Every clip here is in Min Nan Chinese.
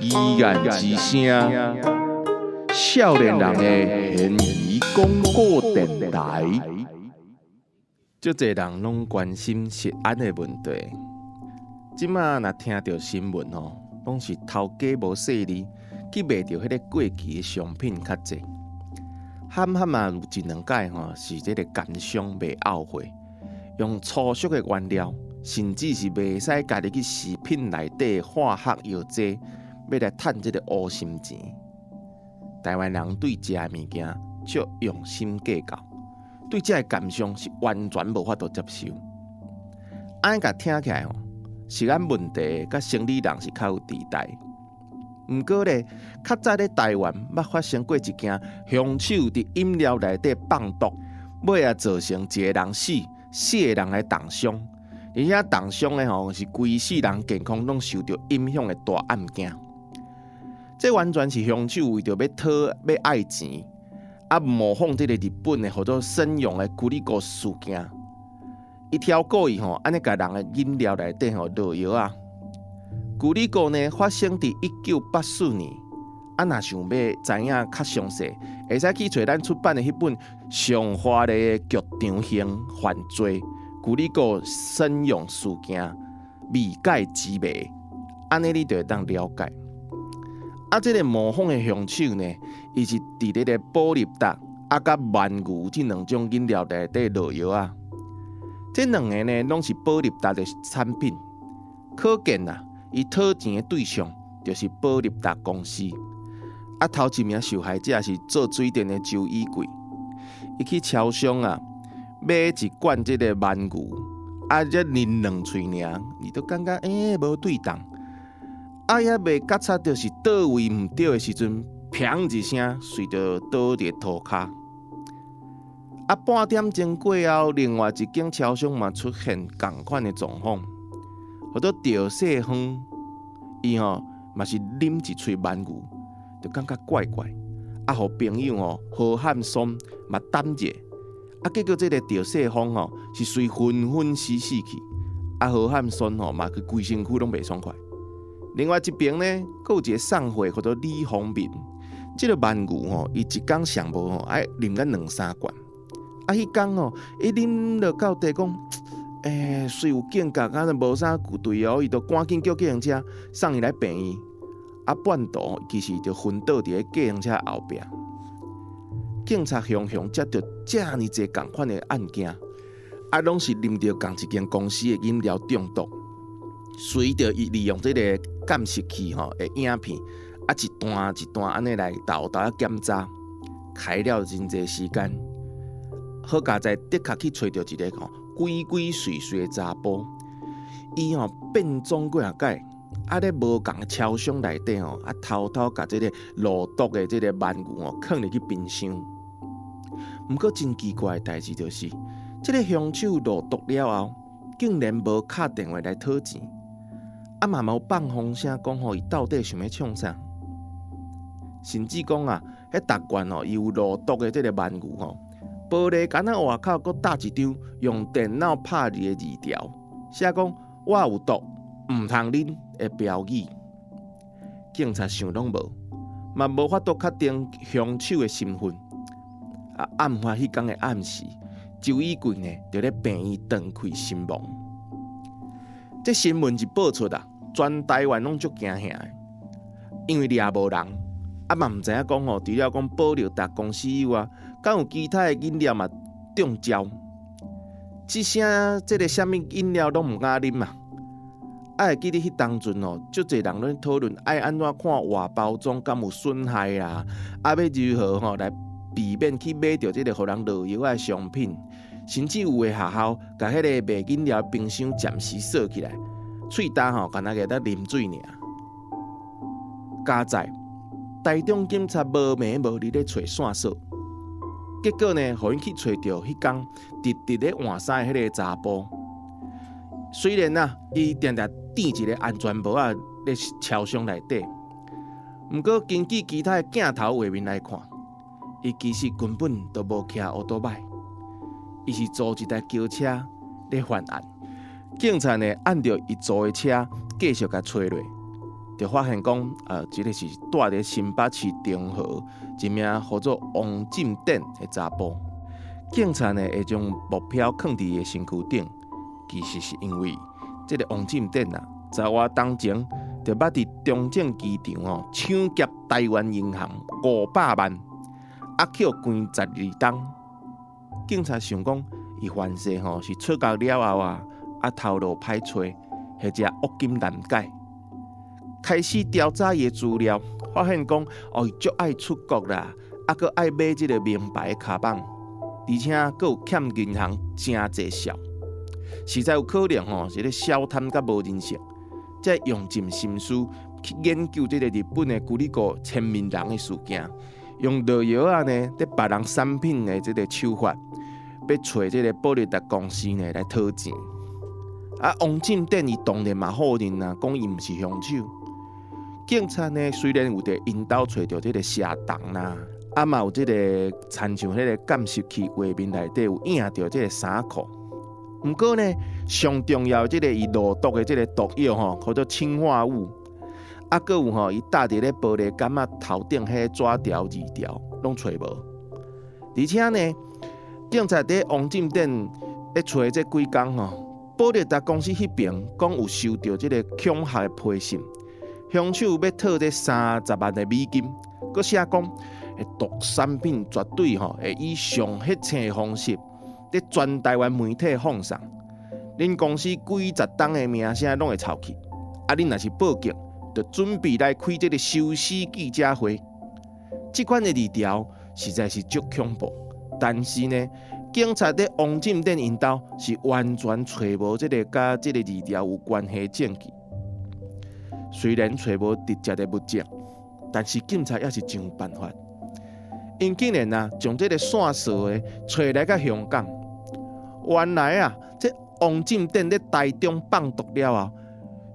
疑案之聲，少年人的懸疑廣播電臺。足濟人攏關心食安的問題。這馬若聽著新聞吼，攏是頭家無細膩，去賣著彼个過期的商品較濟。罕罕啊，有一兩擺吼，是這个奸商袂懊悔，用粗俗的原料，甚至是袂使加入去食品內底化學藥劑，欲來趁這个烏心錢。台灣人對食的物件足用心計較，對這个奸商是完全無法度接受。按呢共聽起來吼，食安問題佮生理人是較有佇代。毋過咧，較早咧台灣捌發生過一件兇手佇飲料內底放毒，尾仔造成一个人死，四个人來重傷，而且重傷的吼是規世人健康攏受著影響的大案件。這完全是兇手為著欲討欲愛錢，啊模仿這个日本的號做森永的咕哩咕事件，伊超故意吼，按呢共人的飲料內底吼落藥仔。咕哩咕呢發生佇1984年，啊，若想欲知影較詳細，會使去揣咱出版的彼本上華麗的劇場型犯罪咕哩咕森永事件未解之謎，按呢你就會當了解。啊，這个模仿的兇手呢，伊是佇咧个保力達啊佮鰻魚這兩種飲料內底落藥仔。這兩个呢，攏是保力達的產品，可見啊，伊討錢的對象就是保力達公司。啊，頭一名受害者是做水電的周以貴，伊去超商啊買一罐這个鰻魚，啊，才啉兩喙爾，伊就感覺無對乩。啊，猶未覺察著是佗位毋對的時陣，砰一聲，隨著倒佇塗跤。啊，半點鐘過後，另外一間超商嘛出現仝款的狀況，號做趙世芳，伊吼嘛是啉一喙鰻魚，就感覺怪怪。啊，予朋友吼何漢松嘛等者，啊，結果這个趙世芳吼是隨昏昏死死去，啊，何漢松吼嘛去規身軀攏袂爽快。另外一邊呢，閣有一个送貨號做李宏民，這个鰻魚吼，伊一工上無吼愛啉甲兩三罐。啊，彼工吼，伊啉落到底講，雖有警覺，敢若無啥毋對哦，伊就趕緊叫計程車送伊來病院。啊，半途其實就昏倒佇咧計程車後壁。警察雄雄接著遮爾濟仝款的案件，啊，攏是啉著仝一間公司的飲料中毒，隨著伊利用這个監視器吼的影片，啊，一段一段按呢來沓沓仔檢查，開了真濟時間。好佳哉，的確去揣著一个吼鬼鬼祟祟的查埔，伊吼變裝幾仔擺，啊咧無仝的超商內底吼，啊偷偷共這个落毒的這个鰻魚吼囥入去冰箱。毋過真奇怪的代誌就是，這个兇手落毒了後，竟然無敲電話來討錢，啊嘛無放風聲講吼伊到底想欲創啥，甚至講啊，彼逐罐吼伊有落毒的這个鰻魚吼，玻璃桿仔外口閣貼一張用電腦拍字的字條，寫講我有毒，毋通啉的標語。警察想攏無，嘛無法度確定兇手的身份。啊，案發彼工的暗時，周以貴呢，就咧病院斷氣身亡。這新聞一報出啊，全台灣攏足驚嚇的，因為掠無人，啊嘛毋知影講吼，除了講保力達公司以外，敢有其他的飲料嘛中招？這聲這个啥物飲料攏毋敢啉啊！啊，會記得彼當陣吼，足濟人咧討論愛按怎看外包裝敢有損害啊？啊，欲如何吼來避免去買著這个予人落藥的商品？甚至有的學校共彼个賣飲料冰箱暫時鎖起來，喙焦吼，干焦會當啉水爾。佳哉，台中警察無暝無日咧揣線索。結果呢，予𪜶去揣著彼工直直咧換衫的彼个查埔。雖然啊，伊定定戴一个安全帽仔咧超商內底，毋過根據其他的鏡頭畫面來看，伊其實根本就無騎歐多擺，伊是租一台轎車咧犯案。警察呢，按著伊租的車繼續共揣落，就發現講，這个是住佇新北市中和一名號做王進典的查埔。警察呢會將目標囥佇伊的身軀頂，其實是因為這个王進典啊，十外冬前就捌佇中正機場哦搶劫台灣銀行500萬，啊予關12冬。警察想講，伊凡勢吼是出獄了後啊，啊頭路歹揣，或者惡金難解。開始調查伊的資料，發現講哦，伊足愛出國啦，啊，閣愛買這个名牌跤麭，而且閣有欠銀行誠濟數，實在有可能吼是咧小貪佮無人性，才用盡心思去研究這个日本的グリコ千面人的事件，用落藥仔呢，佇別人產品的這个手法，欲揣這个保力達公司呢來討錢。啊，王進典伊當然嘛否認啊，講伊毋是兇手。警察呢雖然有佇𪜶兜揣著這个蛇筒啦，啊嘛有這个親像彼个監視器畫面內底有影著這个衫褲。毋過呢，上重要這个伊落毒的這个毒藥吼，叫做氰化物。啊，閣有吼，伊搭佇咧玻璃桿仔頭頂彼个紙條字條攏揣無。而且呢，警察佇王進典咧揣這幾工吼，保力達公司彼爿講有收著這个恐嚇的批信，兇手欲討這30萬的美金，閣寫講，毒產品絕對吼會以上血腥的方式，佇全台灣媒體放送，恁公司幾十冬的名聲攏會臭去。啊，恁若是報警，就準備來開這个休死記者會。這款的字條實在是足恐怖，但是呢，警察佇王進典𪜶兜是完全揣無這个佮這个字條有關係的證據。雖然揣無直接的物證，但是警察也是真有辦法。𪜶竟然啊，將這个線索的揣來到香港。原來啊，這王進典佇台中放毒了後，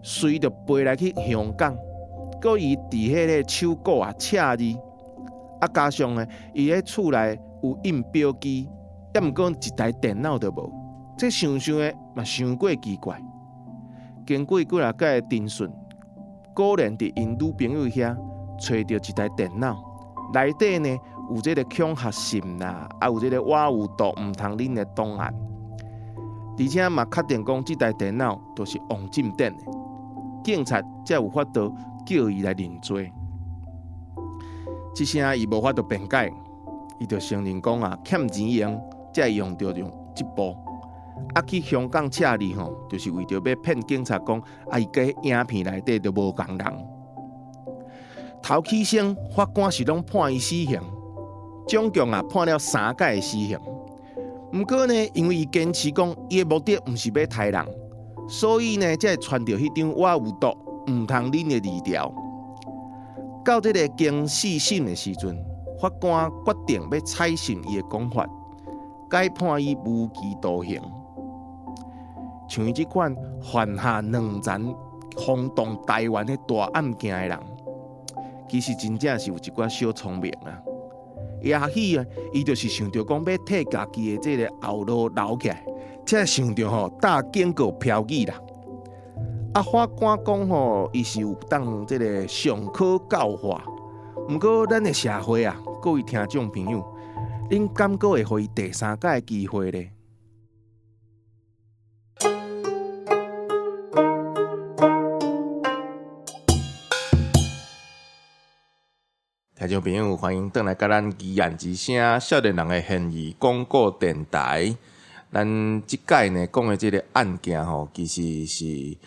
隨著飛來去香港，閣伊佇彼个手稿啊赤字，啊加上呢，伊佇厝內有印表機，抑毋過一台電腦都無，這想想的嘛傷過奇怪。經過幾若擺的偵訊，果然佇𪜶女朋友遐揣著一台電腦，內底呢有這个恐嚇信啦，啊有這个我有毒毋通啉的檔案，而且嘛確定講這台電腦就是王進典的，警察才有法度叫伊來認罪。這聲伊無法度辯解，伊就承認講啊欠錢用，才會用著用這步。啊去香港赤字吼，就是為著欲騙警察講啊伊佮影片內底都無仝人。頭起先法官是攏判伊死刑，總共啊判了三擺的死刑。毋過呢，因為伊堅持講伊的目的毋是欲刣人，所以呢，才會傳著彼張我有毒毋通啉的字條。到這个經四審的時陣，法官決定欲採信伊的講法，改判伊無期徒刑。像伊這款犯下兩層轟動台灣的大案件的人，其實真正是有一寡小聰明啊。也許啊，伊就是想著講欲替家己的這个後路留起來，才會想著吼打警告標語啦。啊，法官講吼，伊是有當這个上可教化。毋過咱的社會啊，各位聽眾朋友，恁敢閣會予伊第三擺的機會咧？聽眾朋友，歡迎轉來佮咱奇案之聲少年人的懸疑廣播電台。咱這擺呢講的這个案件吼，其實是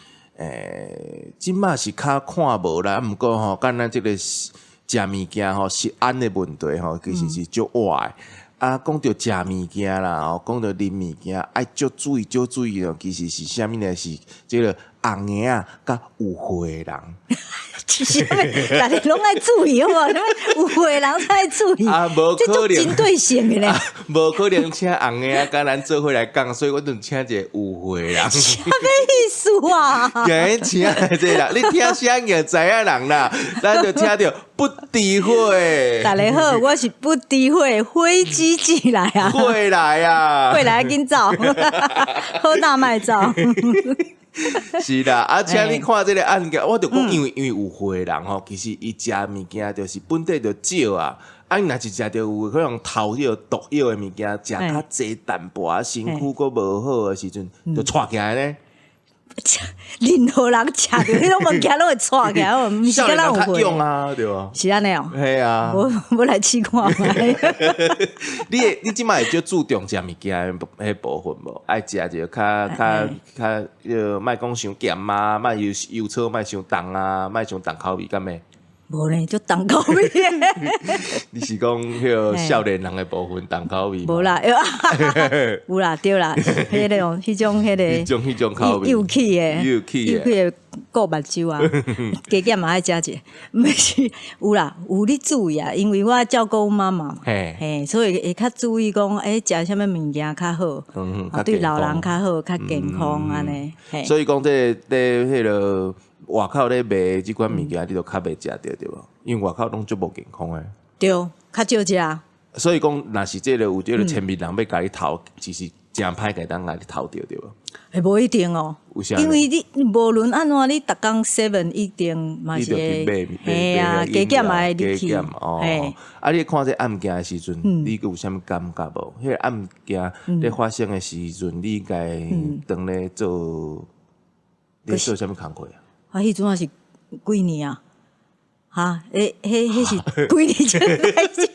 這馬是較看無啦，毋過吼，佮咱這个食物件吼，食安的問題吼，其實是足活的。啊，講著食物件啦，吼，講著啉物件，愛足注意，足注意哦。其實是啥物呢？是這个紅嬰仔佮有歲的人。是啥物？逐个攏愛注意好無？啥物有歲的人才愛注意？啊，無可能。這足針對性的咧。無可能請紅嬰仔佮咱做伙來講，所以我就請一个有歲的人。啥物意思啊？今日請這个人，你聽聲就知影人啦。咱就聽著不知火。大家好，我是不知火，火機進來啊！火來啊！火來緊走，好大莫走。是啦，啊，請你看這個案件，我就講，因為有歲人吼，其實伊食物件就是本底就少啊。啊，伊若是食著有可能頭迄個毒藥的物件，食較濟淡薄仔，身軀閣無好的時陣，就掣起來呢。任何人食著彼種物件攏會掣起來，毋是干焦有歲勇啊，對無？是按呢哦。係啊。我我來試看覓。你這擺會少注重食物件的彼部分無？愛食就較較較，莫講傷鹹啊，莫油油醋，莫傷重啊，莫傷重口味，敢會？無呢，足重口味。你是講彼個少年人的部分重口味？無啦，有啦，對啦，彼種彼種彼個，彼種彼種口味，幼齒的，幼齒的，幼齒的顧目睭啊，加減嘛愛食者，毋是有啦，有咧注意啊，因為我照顧阮媽媽，嘿，所以會較注意講，欸，食啥物物件較好，對老人較好，較健康按呢。所以講這個佇彼個。外口咧賣這款物件，你都較袂食著對無？因為外口攏足無健康的。對，較少食。所以講，若是這個有這個前面人欲共你刣，其實誠歹會當共你刣著對無？會無一定哦，因為你無論按怎，你逐工 seven 一定嘛是會，嘿啊，加減嘛會入去。哦，啊，你看這案件的時陣，你閣有啥物感覺無？彼個案件咧發生的時陣，你應該當咧做，咧做啥物工課啊？啊，彼陣仔是幾年啊？哈，欸，彼是幾年前代誌？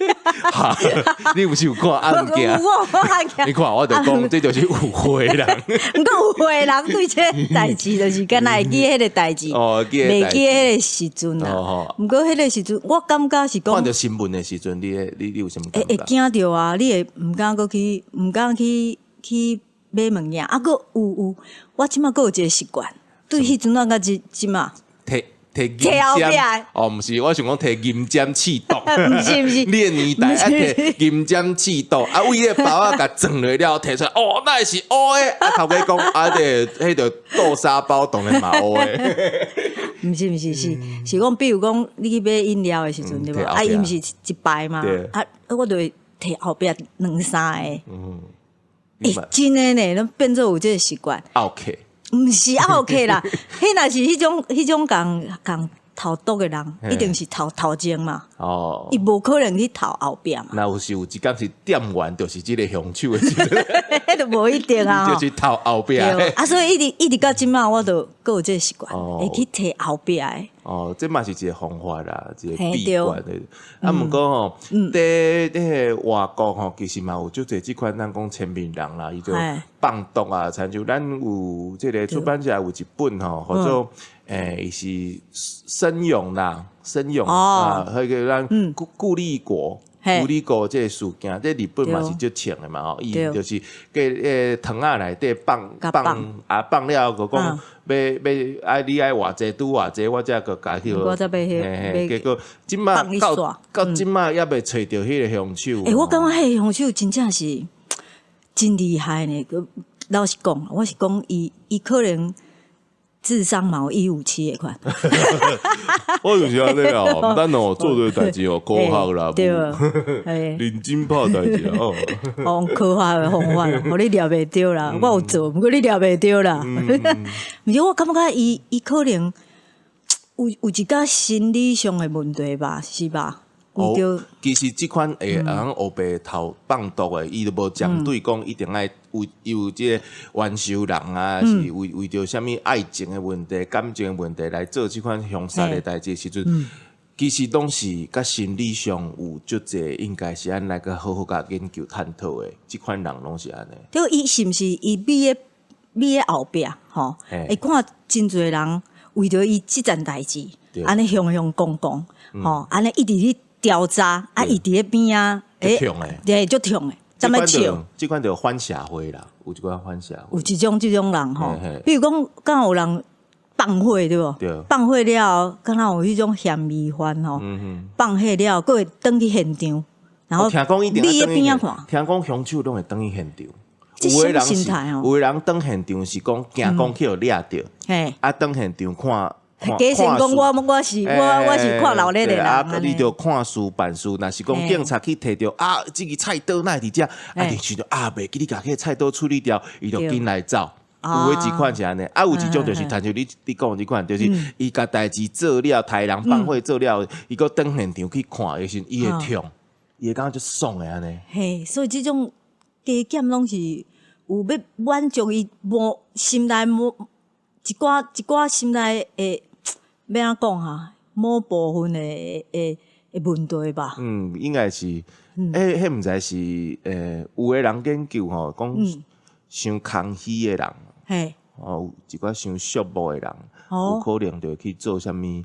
你毋是有看案件？有我看案件。你看，我就講，這就是有歲人。毋過有歲人對這個代誌，就是敢若會記彼個代誌，袂記彼個時陣啊。毋過彼個時陣，我感覺是講。看著新聞的時陣，你有啥物感覺？會驚著啊！你會毋敢閣去，毋敢去去買物件。啊，閣有有，我這擺閣有一個習慣。對，彼陣仔佮這這馬，提提銀針哦，毋是，我想講提銀針試毒，毋是毋是，你的年代啊提銀針試毒，啊為彼個包仔共撞落了，提出來，哦，哪會是烏的？啊頭家講，啊這個彼個豆沙包當然嘛烏的。毋是毋是是是講，比如講你去買飲料的時陣對無？啊，伊毋是一排嘛？啊，我就會提後壁兩三個。欸，真的呢，攏變做有這個習慣。 OK。毋是拗客啦，彼若是彼種彼種共共刣毒的人，一定是刣頭前嘛。哦，伊無可能去刣後壁嘛。若有是有一工是店員，就是這個兇手的時陣，彼就無一定啊。就是刣後壁。啊，所以一直一直到這擺，我都閣有這個習慣，會去提後壁的。哦，這嘛是一個方法啦，一個秘訣的。啊，毋過吼，佇彼個外國吼，其實嘛有足濟這款咱講千面人啦，伊就放毒啊，親像咱有這個出版社有一本吼，叫做欸，伊是森永啦，森永啊，彼個咱固固力果。固力果這個事件，這日本嘛是足穿的嘛吼，伊就是計糖仔內底放放啊放了後，閣講欲欲愛你愛偌濟拄偌濟，我才閣共去。嘿嘿，結果這擺到到這擺猶未揣著彼個兇手。欸，我感覺彼個兇手真正是真厲害呢。老實講，我是講伊伊可能。智商嘛有157的款，我就是按呢哦，咱哦做這個代誌哦，科學啦，對，認真拍代誌哦，用科學的方法，予你掠袂著啦。我有做，毋過你掠袂著啦。毋是我感覺伊伊可能有有一寡心理上的問題吧，是吧？哦，其實這款會通烏白刣放毒的，伊都無針對講一定愛為有這個冤仇人啊，是為為著啥物愛情的問題、感情的問題來做這款兇殺的代誌時陣，其實攏是佮心理上有足濟，應該是按來閣好好共研究探討的。這款人攏是按呢。對，伊是毋是伊覕咧覕咧後壁吼？會看真濟人為著伊這件代誌，按呢雄雄公公吼，按呢一直咧調查，啊，伊佇咧邊仔，欸，足痛的，對，足痛的，踮咧笑。這款就反社會啦，有這款反社會。有這種這種人吼，比如講，敢有人放火對無？放火了後，敢若有彼種嫌疑犯吼，放火了後，閣會轉去現場，然後聽講一定覕咧邊仔看。聽講兇手攏會轉去現場。有的人是，有的人轉現場是講驚講去予掠著，啊，轉現場看。假先講我我是我我是看鬧熱的人，啊，你著看事辦事，若是講警察去提著啊，這支菜刀哪會佇遮？啊，就想著啊，袂記你共彼個菜刀處理掉，伊就緊來走。有的一款是按呢，啊有一種就是親像你講的這款，就是伊共代誌做了，刣人放火做了，伊閣轉現場去看的時陣，伊會痛，伊會感覺足爽的按呢。嘿，所以這種加減攏是有欲滿足伊無心內無一寡一寡心內的欲按怎講哈，某部分的問題吧。嗯，應該是，彼毋知是有的人研究吼，講傷空虛的人，哦，有一寡傷寂寞的人，有可能就會去做啥物，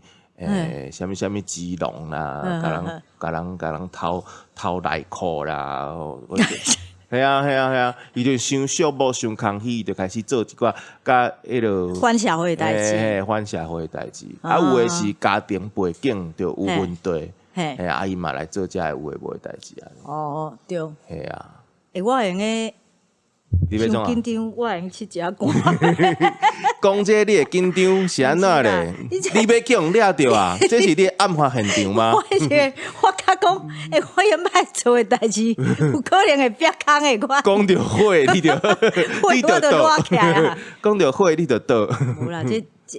啥物啥物雞籠啦，共人共人共人偷偷內褲啦，係啊係啊係啊，伊就傷寂寞、傷空虛，伊就開始做一寡佮彼落反社會代誌，反社會代誌。啊，有的是家庭背景就有問題，嘿，啊伊嘛來做這个有的無的代誌啊。哦，對。係啊。欸，我會用得。你欲創緊張，我會用拭一下汗。講這你會緊張是按怎咧？你欲去予掠著啊？這是你的案發現場嗎？我是我較講，欸，我猶捌做的代誌，有可能會煏空的款。講著火，你就你就倒起來啊！講著火，你就倒。無啦，這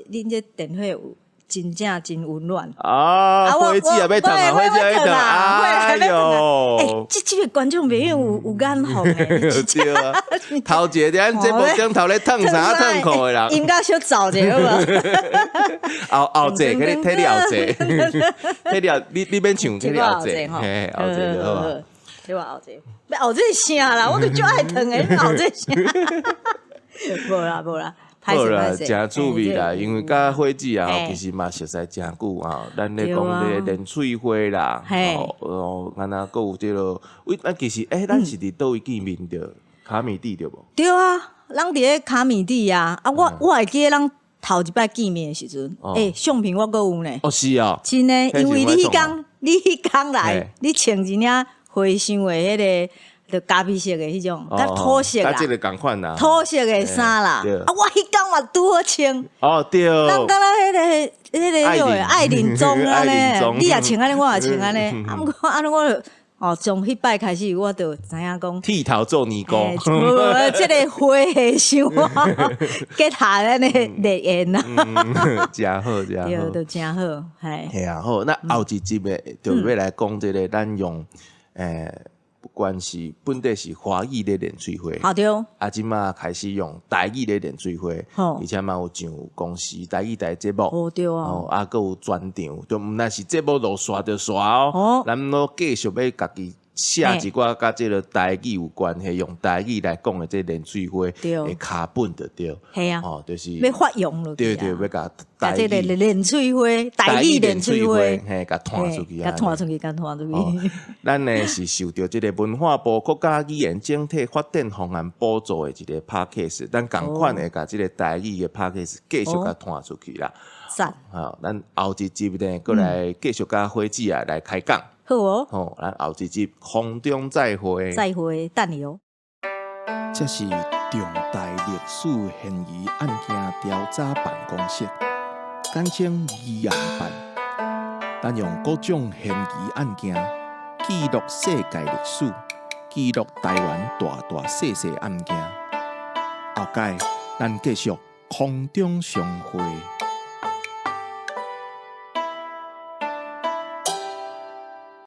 恁這電火有真正真溫暖啊！火子也欲燙啊，火子也欲燙啊！哎喲，欸，這個觀眾朋友有眼福的，對啊，頭一個佇咱節目頂頭咧燙衫燙褲的人，應該小走者好無？後後座，給你替你後座，替你後，你免唱，替你後座，嘿，後座就好啊。替我後座，欲後座啥啦？我就足愛燙的，後座啥？無啦無啦。好啦，誠趣味啦，因為佮火子啊，其實嘛熟似誠久啊。咱咧講這個蓮翠花啦，哦，敢若閣有這個，喂，咱其實，欸，咱是佇佗位見面著？卡米地對無？對啊，咱佇咧卡米地啊。啊，我會記得咱頭一擺見面的時陣，欸，相片我閣有呢。哦，是啊。真的，因為你彼工，你彼工來，你穿一領花箱的彼個。就咖啡色的彼種，較土色啦，佮這个仝款啦，土色的衫啦。啊，我彼工嘛拄好穿。哦，對。咱敢若彼个愛玲裝按呢，你也穿按呢，我也穿按呢。啊，毋過按呢，我就哦，從彼擺開始，我就知影講。剃頭做尼姑。無，這个花的想法結合咱的烈焰啊。誠好，誠好。對，就誠好，嘿。嘿啊，好，那後一集的就欲來講這个，咱用不管是本底是華語咧練水花，好對，啊，這馬開始用台語咧練水花，而且嘛有上公視台語台節目，哦對啊，哦啊，閣有專場，就毋但是節目落煞就煞哦，咱攏繼續欲家己寫一寡佮這个台語有關係，用台語來講的這個練水花的腳本就對，係啊，哦，就是欲發揚落對對，欲共台語練水花，台語練水花，嘿，共傳出去，共傳出去，共傳出去。咱呢是受著這个文化部國家語言整體發展方案補助的一个 podcast，咱仝款會共這个台語的 podcast 繼續共傳出去啦。讚。好，咱後一集呢，閣來繼續佮火子啊來開講。好哦。好，咱後一集空中再會。再會，等你哦。這是重大歷史懸疑案件調查辦公室，簡稱疑案辦。咱用各種懸疑案件記錄世界歷史，記錄台灣大大細細案件。後擺咱繼續空中相會。